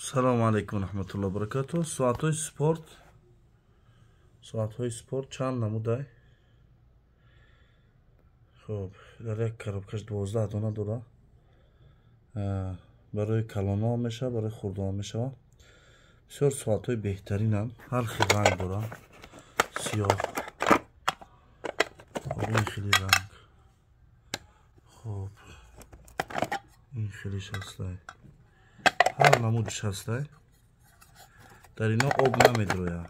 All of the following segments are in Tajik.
Салому алайкум раҳматуллоҳи баракатуҳ. Соатҳои спорт, соатҳои спорт чанд намудай? Хуб, дар як коробкаш 12 дона дора. Барои калонҳо мешавад, барои хурдҳо мешавад. Бисёр соатҳои беҳтаринанд, ҳар хел ранг доранд. Сиёҳ, ин хели ранг. Хуб, ин хелиш ҳастай. Ҳар намудиш ҳастай. Дар ино об намедрояд.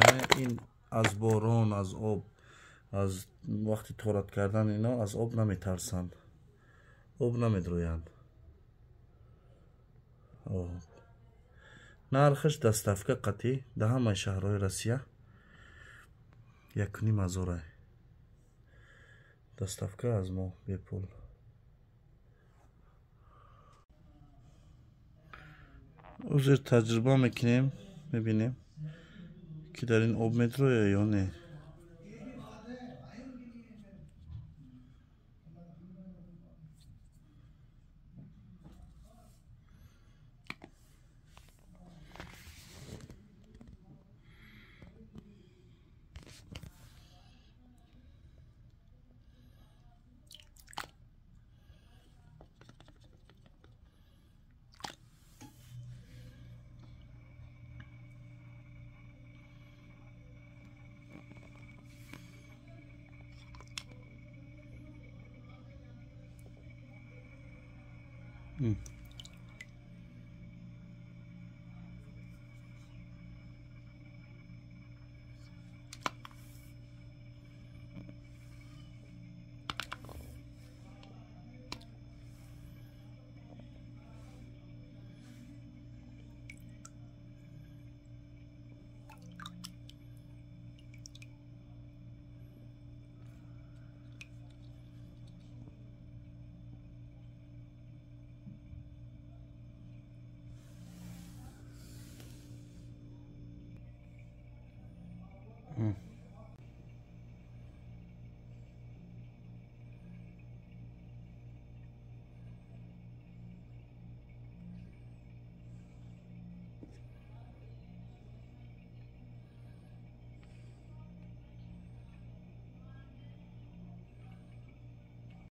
Яъне ин аз борон, аз об, аз вақти торат кардан ино аз об наметарсанд. Об намедроянд. Нархаш доставка қатъӣ дар ҳамаи шаҳрҳои Россия 1500. Доставка аз мо бепул. Узр таҷриба мекунем, мебинем ки дар ин об медрояд ё не.